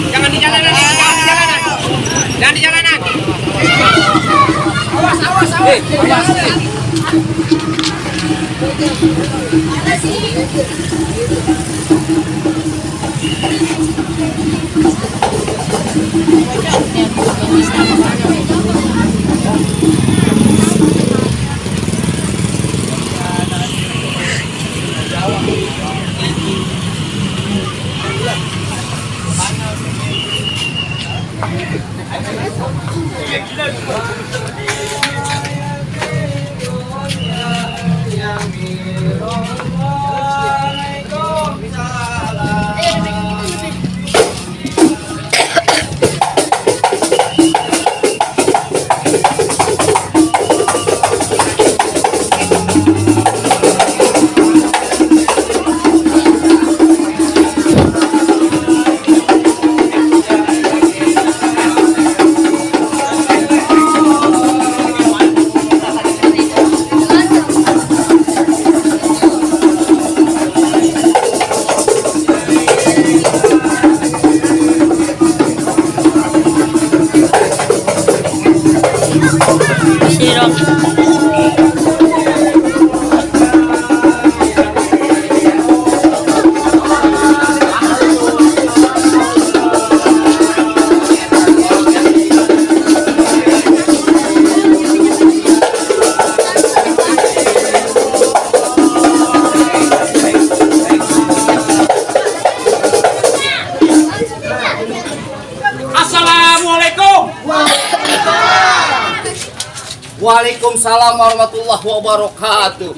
Jangan di jalanan. Jangan di jalanan. Awas. Waalaikumsalam warahmatullahi wabarakatuh.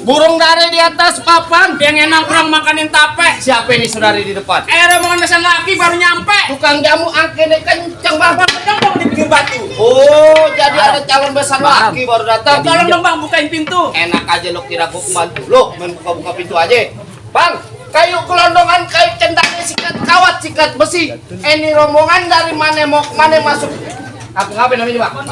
Burung dari di atas papan, Pengen nongkrong makanin tape. siapa ini saudari di depan? Rombongan mesin laki baru nyampe. Tukang jamu angkene kenceng banget. Kencang dong di pinggir batu. Oh, jadi ada calon besan laki baru datang. Tolong dong bang bukain pintu. Enak aja lo kira gua pembantu lo, main buka-buka pintu aja. Bang, kayu kelondongan, kayu cendangnya sikat kawat, sikat besi. Ini rombongan dari mana mau mana masuk? Kampung apa namanya, Bang?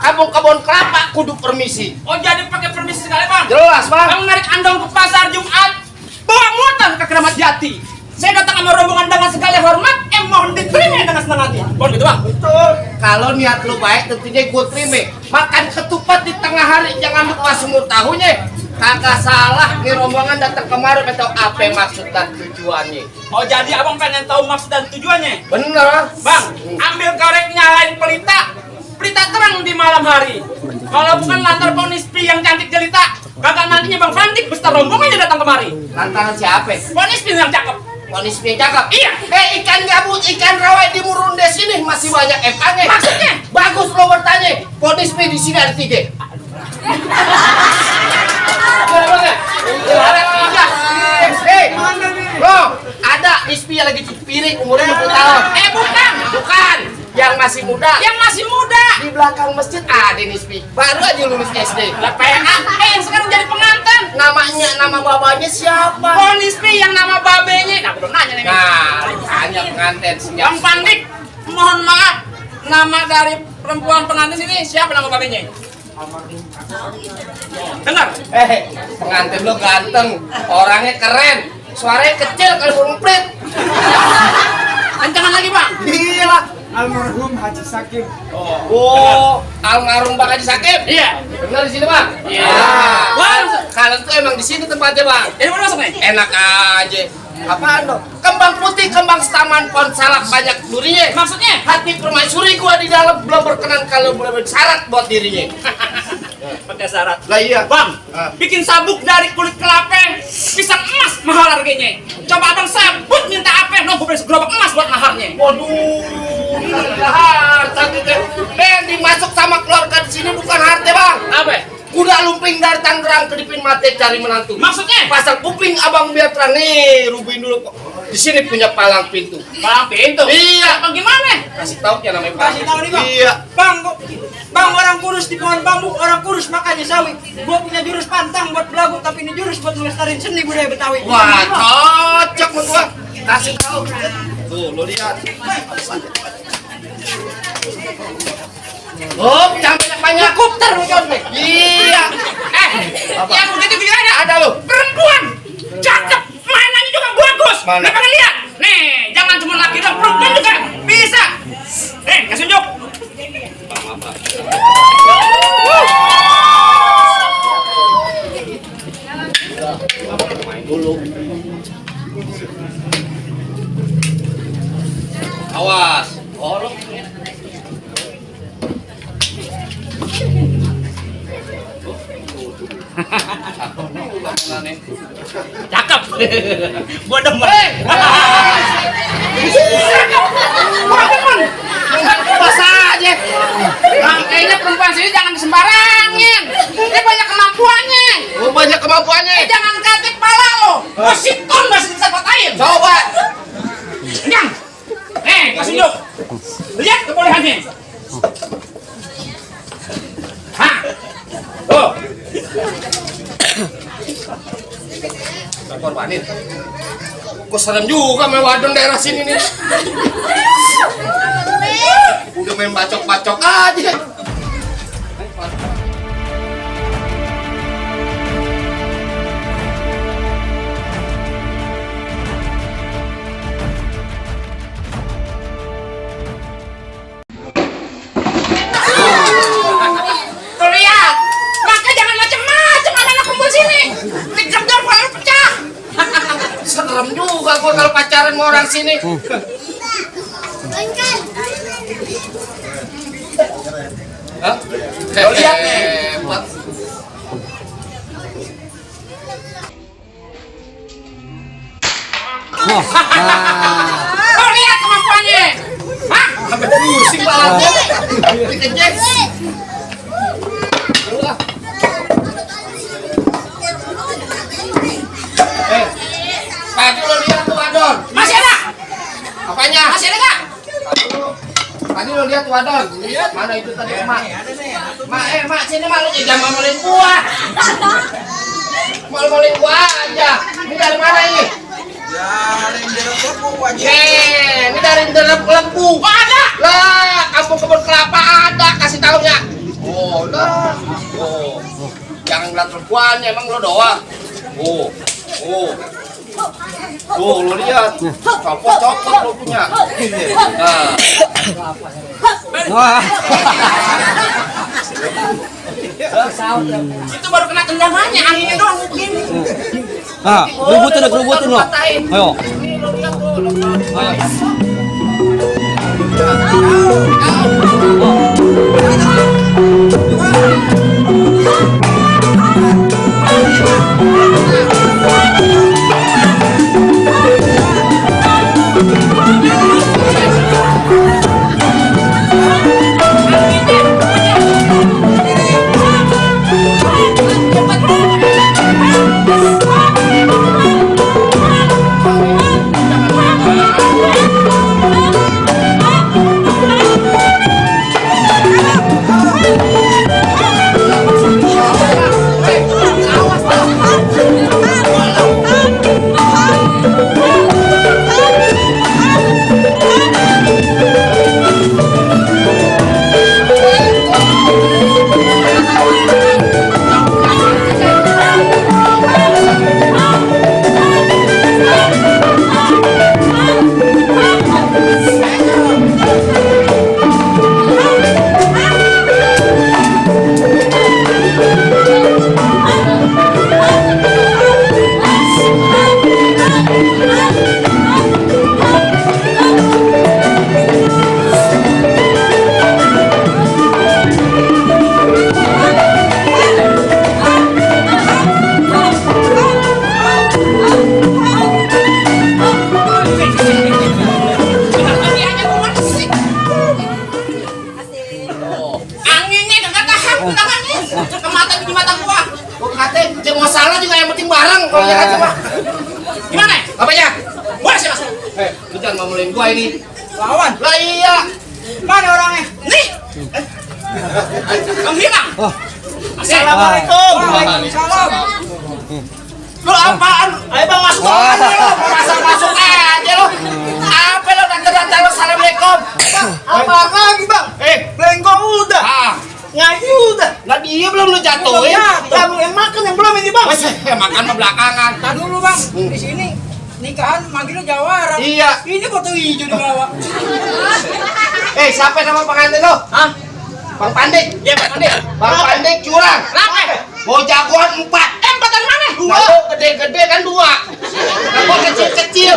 Kampung Kebon Kelapa, kudu permisi. Oh jadi pakai permisi sekali bang. Jelas, Bang. Bang narik andong ke pasar Jumat, bawa muatan ke Keramat Jati. Saya datang sama rombongan dengan segala hormat, mohon diterima dengan senang hati. Mohon gitu bang. Betul. Kalau niat lu baik, tentunya gue terima. Makan ketupat di tengah hari, jangan lupa sumur tahunya. Kagak salah, nih rombongan datang kemarin atau apa maksud dan tujuannya. Oh jadi abang pengen tahu maksud dan tujuannya? Bener. Bang, ambil korek nyalain pelita. Pelita terang di malam hari. Kalau bukan lantar Ponispi yang cantik jelita, kagak nantinya Bang Fandik beserta rombongannya datang kemari. Lantaran siapa? Ponispi yang cakep. Ponisnya cakep. Iya. Ikan gabut, ikan rawa di Murundes ini masih banyak empangnya. Maksudnya? Bagus lo bertanya. Ponisnya di sini ada 3. Bro, ada Nispi yang lagi cuci piring umurnya 20 tahun. Bukan. Yang masih muda. Yang masih muda. Di belakang masjid ada Nispi. Baru aja lulus SD. Lah PNA, yang sekarang jadi pengantin. Nama babanya siapa? Ponispi yang nama babenya. Nah, belum nanya nih. Nah, hanya pengantin senyap. Bang Fandik, mohon maaf. Nama dari perempuan pengantin ini siapa nama babenya? Dengar. Pengantin lo ganteng, orangnya keren, suaranya kecil kalau ngumplit. Kencangan lagi bang. Gila. Almarhum Haji Sakim. Oh, almarhum Bang Haji Sakim. Iya. Benar di sini bang. Iya. Wah, kalian tuh emang di sini tempatnya bang. Jadi mana masuk nih? Enak aja. Apaan dong? Kembang putih, kembang taman pohon salak banyak durinya. Maksudnya? Hati permaisuri gua di dalam belum berkenan kalau boleh syarat buat dirinya. Pakai syarat. Lah iya. Bang, bikin sabuk dari kulit kelapa, pisang emas mahal harganya. Coba abang sabut minta apa? Gue beli segerobak emas buat maharnya. Waduh, harta kita. Yang dimasuk sama keluarga di sini bukan harta bang. Apa? Kuda lumping dari Tangerang ke Dipin Mate cari menantu. Maksudnya? Pasang kuping abang biar terang nih, rubuhin dulu kok. Di sini punya palang pintu. Palang pintu? Iya. Apa gimana? Kasih tahu ya namanya palang. Kasih tahu nih bang. Iya. Bang orang kurus di pohon bambu, orang kurus makanya sawi. Gua punya jurus pantang buat belagu, tapi ini jurus buat ngelestariin seni budaya Betawi. Wah, cocok menurut gua. Kasih tahu. Tuh, lo lihat. Oh, jangan banyak-banyak. Kupter bukan nih. Iya. Yang begitu juga Ada lu. perempuan cakep, mainannya juga bagus. Mana? Nih pengen lihat? Nih, jangan cuma laki dong, perempuan juga bisa. Kasih unjuk. Main dulu. Awas. Oh, Cakep. Gua demen. Pas aja. Kayaknya perempuan sini jangan sembarangin. Dia banyak kemampuannya. Oh, banyak kemampuannya. Jangan kaget kepala lo. Sikon masih bisa patahin. Coba. Yang. Kasih unjuk. Lihat kebolehannya. Hah. Tuh. Korbanin. Kok serem juga main wadon daerah sini nih. Udah main bacok-bacok aja. Tuh lihat. Maka jangan macem-macem anak kumpul sini. Dikejar kalau pecah. Serem juga gua kalau pacaran sama orang sini. Hah? Kau lihat nih. Hebat. Tuh lihat kemampuannya. Hah? Sampai pusing balanya. Dikejar. Tadi lo lihat tuh wadon. Masih ada? Apanya? Masih ada nggak? Tadi lo lihat tuh wadon. Lihat mana itu tadi emak? Ada nih. Mak sini mak lu jangan mamelin gua. Mal-malin gua aja. Ini dari mana ini? Ya, ada yang direpuk aja. Ini dari derep lembu. Oh, ada. Lah, kampung kebun kelapa ada, kasih tahunya. Oh, lah. Oh. Jangan ngeliat perempuan, emang lo doang. Oh. Oh. Tuh, lo lihat. Copot-copot lo punya. Nah. Itu baru kena tendangannya, anginnya doang begini. Kerubutin lo. Ayo. Ini lo lihat tuh, lo lihat. kalau jangan cuma. Gimana? Apanya? Boleh sih mas. Lu jangan ngomongin gua ini. Lawan. Lah iya. Mana orangnya? Nih. Kamu bilang. Assalamualaikum. Waalaikumsalam. Lu apaan? Ayo bang masuk aja lu. Masuk aja lu. Apa lu datang-datang lu assalamualaikum? Apa lagi bang? Eh, Lengkong udah. Ngaji udah. Lah dia belum lu jatuhin. Kamu yang makan yang belum ini bang. Mas, makan mah belakangan. Tar dulu bang, di sini nikahan manggilnya jawara. Iya. Ini foto hijau dibawa. Siapa nama pengantin lo? Hah? Bang Pandik. Iya, Pak Pandik. Bang Pandik curang. Kenapa? Mau jagoan 4. Empat dari mana? Nah, lo gede-gede kan 2. Nah, gua kecil-kecil.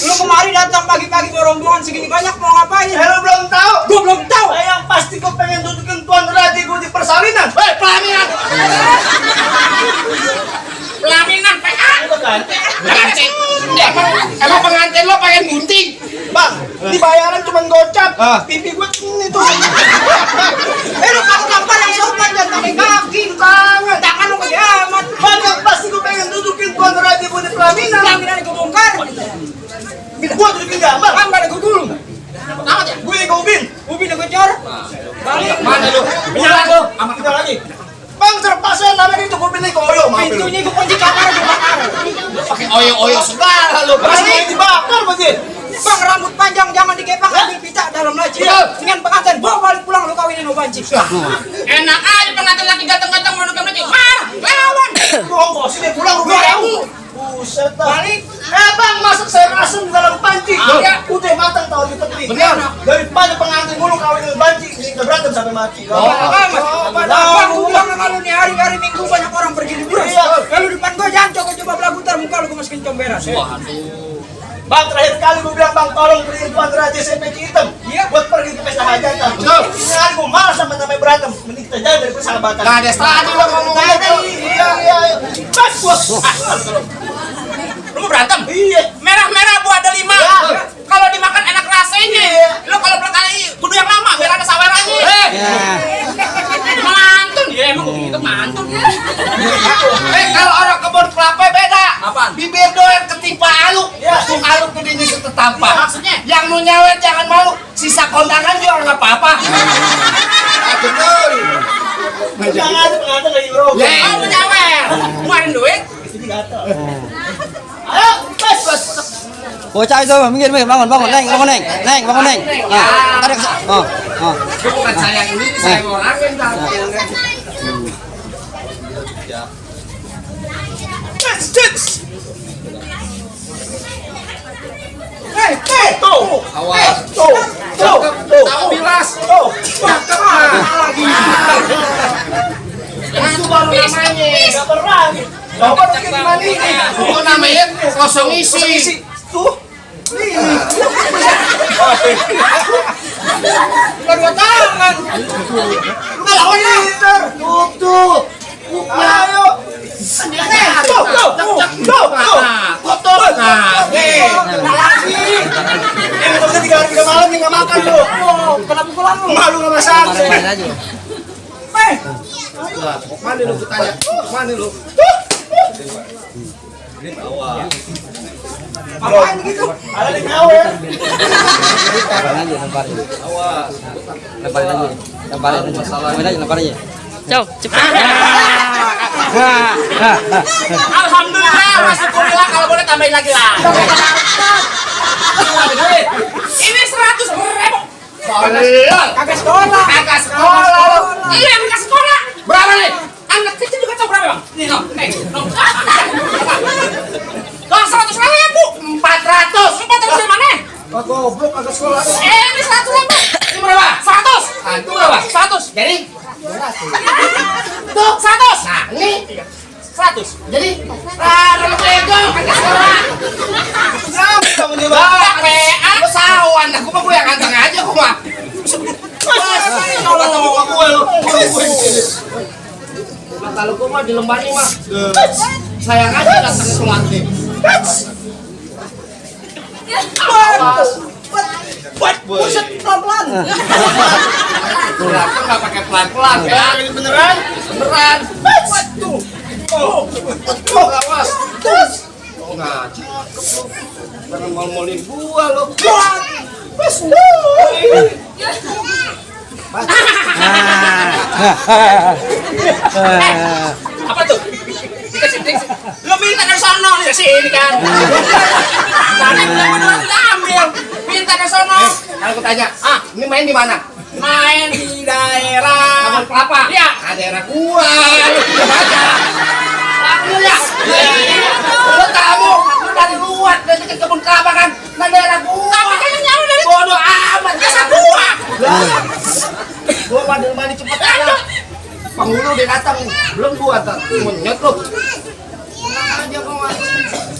Lu kemari datang pagi-pagi bawa rombongan segini banyak mau ngapain? Lo belum tahu. Gua belum tahu. Yang pasti gua pengen dudukin Tuan Raji gua di persalinan. Hei, pelaminan. Pelaminan PA. Jangan sih. Emang pengantin lo pengen gunting? Bang, di bayaran cuma gocap. Pipi gua ini tuh. Lu kamu tampar yang sopan jangan pakai kaki, tangan. Tangan lu gede amat. Bang, yang pasti gua pengen dudukin Tuan Raji gua di pelaminan. Pelaminan gua bongkar. Gua dudukin gambar. Bang, pada gua gulung. Amat ya? Gue yang ubin. Ubin gua cor. Balik. Mana lu? Bilang lu. Sama kita lagi. Bang, terpaksa namanya itu ubin nih koyo. Pintunya gua kunci kamar gua bakar. Pakai oyo-oyo segala lu. Balik. Dibakar masih. Bang, rambut panjang jangan dikepang ambil pita dalam laci. Dengan pengantin bawa balik pulang lu kawinin lu banci. Enak aja pengantin lagi ganteng-ganteng mau nukar lagi. Marah, lawan. Gua sini pulang 2.000. Buset dah. Balik. Bang, masak sayur asem di dalam panci. Iya. Udah matang tahu di peti. Bener. Daripada pengantin mulu kawin banci, kita berantem sampai mati. Bang, gua bilang sama lu nih hari-hari Minggu banyak orang pergi liburan. Iya. Kalau depan gua jangan coba-coba belagu ntar muka lu gua masukin comberan. Bang, terakhir kali gue bilang, Bang, tolong beliin Tuan Raja peci hitam. Iya. Buat pergi ke pesta hajatan. Ini hari gue malas sama namanya berantem. Mending kita jalan dari persahabatan. Nah, ada tadi lo ngomong gitu. Iya. Bas, bos. Lu mau berantem? Iya. Merah-merah buah ada 5. Iya. Kalau dimakan enak rasanya. Iya. Lu kalau belakang kudu yang lama biar ada sawerannya. Mantun ya emang begitu mantun. Kalau orang kebun kelapa beda. Apaan? Bibir doyan ketimpa aluk. Tuh aluk gedenya setetampak. Maksudnya? Yang mau nyawet jangan malu. Sisa kondangan juga nggak apa-apa. Betul. Jangan pengantin lagi bro. Mau nyawer. Ngeluarin duit. Ayo, bas. Bocah itu, minggir, bangun, Neng, bangun, Neng. Tarik, Bukan saya ini, saya orang yang tuh. Awas. Tuh. Tahu bilas. Tuh. Lagi. Itu baru namanya. Gak pernah. Coba bikin gimana ini? Itu namanya kosong isi. Tuh. Ini. Kedua tangan. Lawan liter. Tuh. Ayo. Tuh. Kotor. Lagi. Ini udah 3 malam nih nggak makan lu. Kenapa pulang lu? Malu nggak masak. Mana lu tanya? Mana lu? Apaan gitu? Ada di kawer. Lemparin aja. Jauh, cepat. Alhamdulillah, masuklah kalau boleh tambahin lagi lah. Ini 100.000. Kagak sekolah. Kagak sekolah. Iya, kagak sekolah. Berapa nih? Anak kecil juga tahu berapa, Bang? Nih, no. 100.000. 400 dari mana? Goblok agak sekolah. Ini 100.000. Ini berapa? 100. Nah, itu berapa? 100. Jadi tuh 100. Nah, ini 100. Jadi bego kagak sekolah. Kamu nih, Bang, aku sawan. Aku mah gue yang ganteng aja kok, mah. Kalau gue mah di lembarnya mah sayang aja datang ke nih. Buset pelan-pelan. Belakang nggak pakai pelan-pelan ya. Ini beneran? Beneran. Tuh. Oh, awas. Terus. Oh, nggak cakep lo. Jangan mal-malin gua lo. Apa tuh? Dikasih. Lo minta dari sono ya sini kan. Tadi gue udah ambil. Minta dari sono. Kalau aku tanya, ini main di mana? main di daerah Kebun kelapa. Iya. Daerah gua. Lu tidak baca. Lalu ya. Lu tahu, lu dari luar dari ke kebun kelapa kan. Nah daerah gua. Tapi kayaknya nyawa dari Bodoh amat. desa gua. Gua mandi cepet aja. Penghulu dia datang. Belum gua tak menyet lu. Aja kau.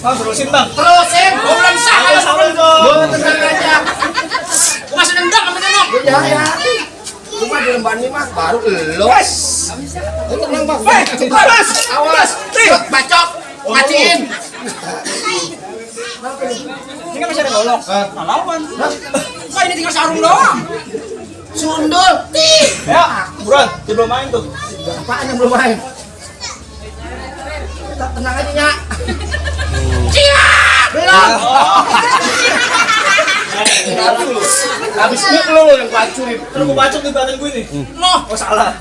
Bang, terusin bang. Terusin. Gua belum sah. Gua tenang aja. Gua masih dendam sama Nenong. Ya. Cuma di lembar ini mah baru lo. Lu tenang bang. Awas. Awas. Bacok. Matiin. Ini kan masih ada golok. Nah, lawan. Kok ini tinggal sarung doang? Sundul. Ya, buruan. Dia belum main tuh. Apaan yang belum main? Tenang aja Nyak. Belum. Habis ini lu yang pacurin. Lu mau bacok di badan gue nih. Noh. Oh, salah.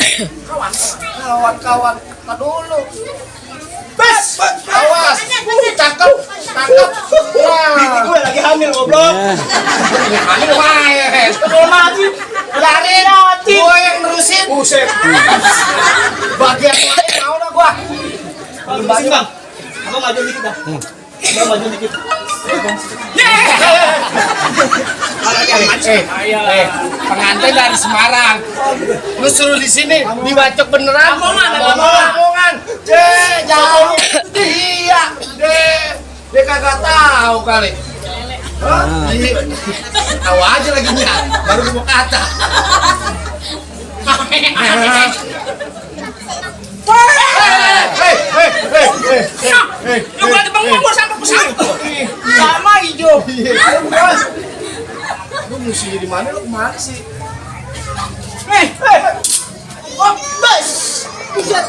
Kawan-kawan. Kita dulu. Bes. Awas. Cakep. Tangkap. Bini gue lagi hamil goblok. Ambil main. Belum mati. Biarin. Gue yang nerusin. Buset. Bagian lain mau dah gua. Bang, terusin bang. Abang maju dikit dah. Abang maju dikit. Pengantin dari Semarang. Lu suruh di sini dibacok beneran. Lamongan. Jauh. Iya. Dia kagak tahu kali. Tahu aja lagi nya. Baru mau kata. Lu berarti bangun gua sampai pesawat. Sama hijau. Lu mesti di mana lu kemana sih? Oh, bes. Aja.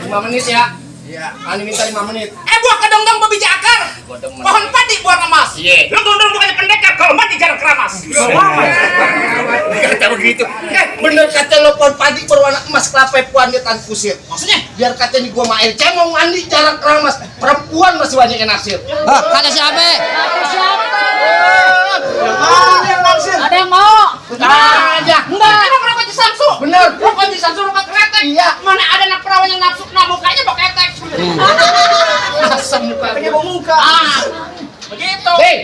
5 menit ya. Iya. Ani minta 5 menit. Buah kedong-dong bebiji akar. Pohon padi buah emas. Lu gondong bukannya pendekar, kalau mati jarak keramas. Kata begitu. Bener kata lo pohon padi berwarna emas kelapa puan dia tan kusir. Maksudnya? Biar kata di gua mael cemong mandi jarak keramas. Perempuan masih banyak yang naksir. Kata siapa? Ada yang mau? Aja. Enggak, emang kenapa di Samsu? Bener. Bukan di Samsu lupa kretek. Iya. Mana ada anak perawan yang nafsu, nah mukanya bawa ketek. Asam muka. Pengen bawa muka. Begitu. Hei.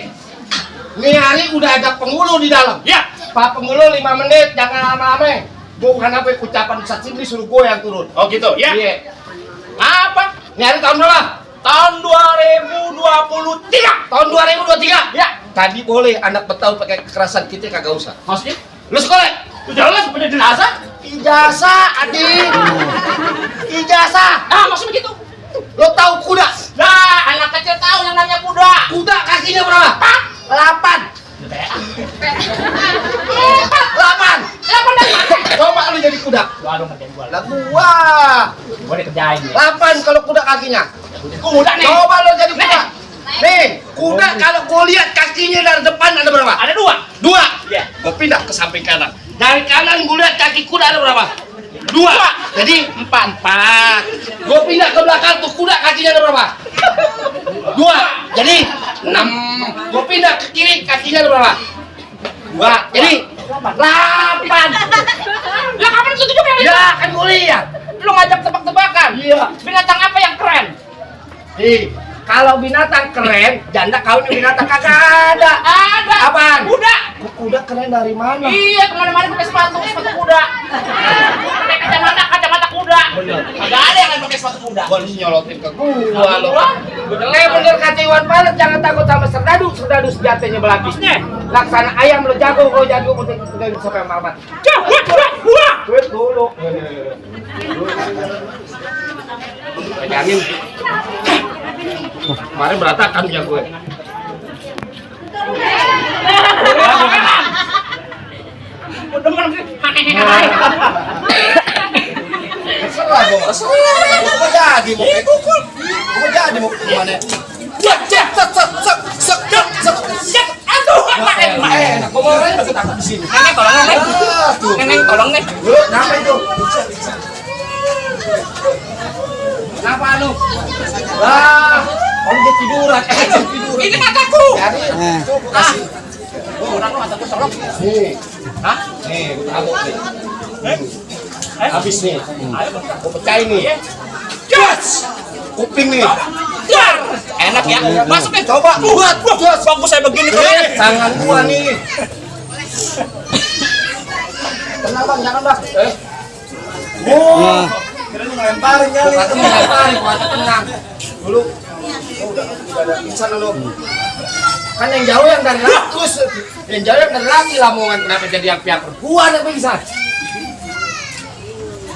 Nih hari udah ada penghulu di dalam. Ya. Pak penghulu 5 menit jangan lama-lama. Bukan apa ucapan Ustaz Sidri suruh gue yang turun. Oh gitu, ya. Iya. Apa? Nih hari tahun berapa? Tahun 2023. Tahun 2023. Ya. Tadi boleh anak Betawi pakai kekerasan kita kagak usah. Maksudnya? Lu sekolah? Lu jelas punya jenazah? Ijazah, adik. Ijazah. Nah, maksudnya begitu. Lo tahu kuda? Nah, anak kecil tahu yang namanya kuda. Kuda kakinya berapa? 8. 8. Coba lu jadi kuda. Waduh, ngerjain gua. Lah gua. Gua dikerjain nih. 8 kalau kuda kakinya. Kuda nih. Coba lo jadi kuda. Nih, kuda kalau gua lihat kakinya dari depan ada berapa? Ada 2. 2. Iya. Gua pindah ke samping kanan. Dari kanan gua lihat kaki kuda ada berapa? 2. Jadi 4. Gua pindah ke belakang tuh kuda kakinya ada berapa? 2. Jadi 6. Gua pindah ke kiri kakinya ada berapa? 2. Jadi 8. Lah kapan itu juga itu? Ya, kan gua lihat. Lu ngajak tebak-tebakan. Iya. Binatang apa yang keren? Kalau binatang keren, janda kawin binatang kagak ada. Ada. Apaan? Kuda. Kuda keren dari mana? Iya, kemana-mana pakai sepatu kuda. Pakai kacamata kuda. Kagak ada yang pakai sepatu kuda. Gua nyolotin ke gua lo. Gua? Bener kata Iwan Fals, jangan takut sama serdadu sejatinya belati. Maksudnya? Laksana ayam lo jago udah sampai marmat. Gua. Duit dulu. Pegangin. Kemarin berantakan punya gue. Demen sih. Serah gue nggak serah. Gue jadi mau kemana? Aduh, Enak, gue mau orangnya udah ketangkap di sini. Neneng tolong neneng. Neneng tolong nih. Kenapa itu? Kenapa? anu. Lah, kamu jadi tiduran. Tiduran. Ini mataku. Jadi, Nah. tuh aku kasih. Orang lu mataku sorok. Nih, Hah? nih, aku nih. Habis nih. Ayo, Aku pecahin nih. gas. Kuping nih. Dar. Enak ya. Masukin. Coba buat. Gas. Bagus saya begini kalau ini. Tangan gua nih. Tenang bang, jangan bang. Nah. Kira lu ngelemparin kali. Kata mengatakan, kata tenang. Dulu, udah ada pingsan lu. Kan yang jauh yang dari rakus, yang jauh yang dari laki Lamongan, kenapa jadi yang pihak perempuan yang pingsan?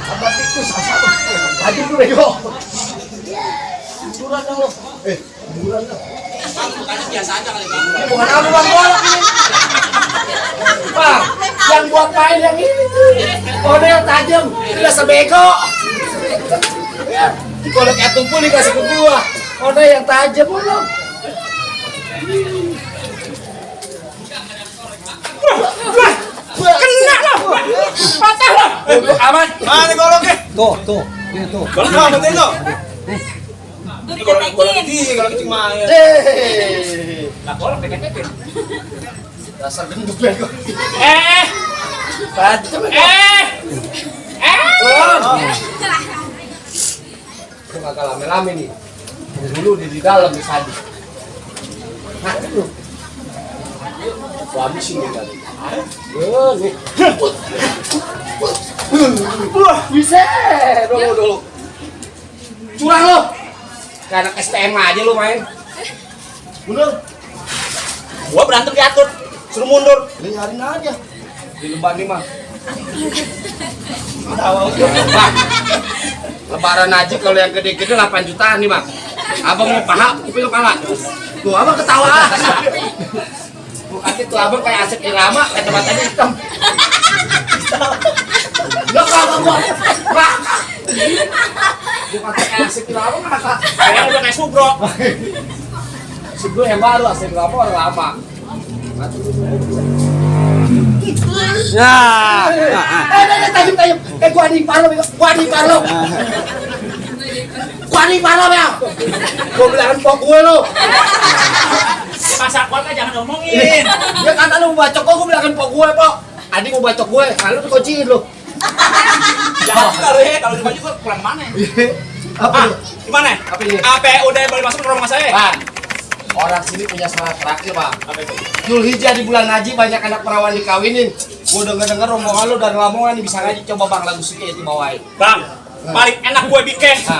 Apa tikus? Tadi dulu deh kok. Tiduran dong lo. Tiduran dong. Biasa aja kali bang. Ini bukan apa bang golok ini. Bang, yang buat main yang ini tuh. Kode yang tajam, tidak sebego. Ya, kalau kayak tumpul dikasih ke gua. Kode yang tajam belum. Kena lo. Patah lo. Aman. Mana goloknya? Tuh. Ini tuh. Golok apa tengok? Ini golok kecil, golok kecil mah. Ya. Lah golok deket-deket. Dasar gendut bego. Tajam ya. Itu nggak lame-lame nih. Dulu di dalam di sadi. Nah, itu. Gua habisin nih tadi. Nih. Bisa. Dulu. Curang lo. Kayak anak STM aja lu main. Mundur. Gua berantem diatur. Suruh mundur. Lihatin aja. Di lembah nih mah. Bang, lebaran aja kalau yang gede-gede 8 jutaan nih bang. Abang mau paha, kuping kepala. Tuh abang ketawa. Bukan itu abang kayak Asep Irama, kacamatanya hitam. Lo kagak gua. Bukan kayak Asep Irama kakak. Saya udah kayak Subro. Sebelum yang baru Asep Irama orang lama. Nah. Tajam. Gua di parlo. Ya. Gua bilangin pok gue lo. Masa kuat kan jangan ngomongin. Ya kata lu mau bacok gua bilangin pok gue, Pok. Adik mau bacok gue, kalau lu dikociin lu. Jangan kalau di baju gua pulang mana? Apa lu? Gimana? Apa ini? Apa udah boleh masuk ke rumah saya? Bang, orang sini punya salah terakhir, Bang. Apa itu? Zulhijjah di bulan haji banyak anak perawan dikawinin. Gua denger rombongan lu dari Lamongan bisa ngaji, coba Bang lagu suki itu bawain. Bang, paling enak gue bikin. Nah.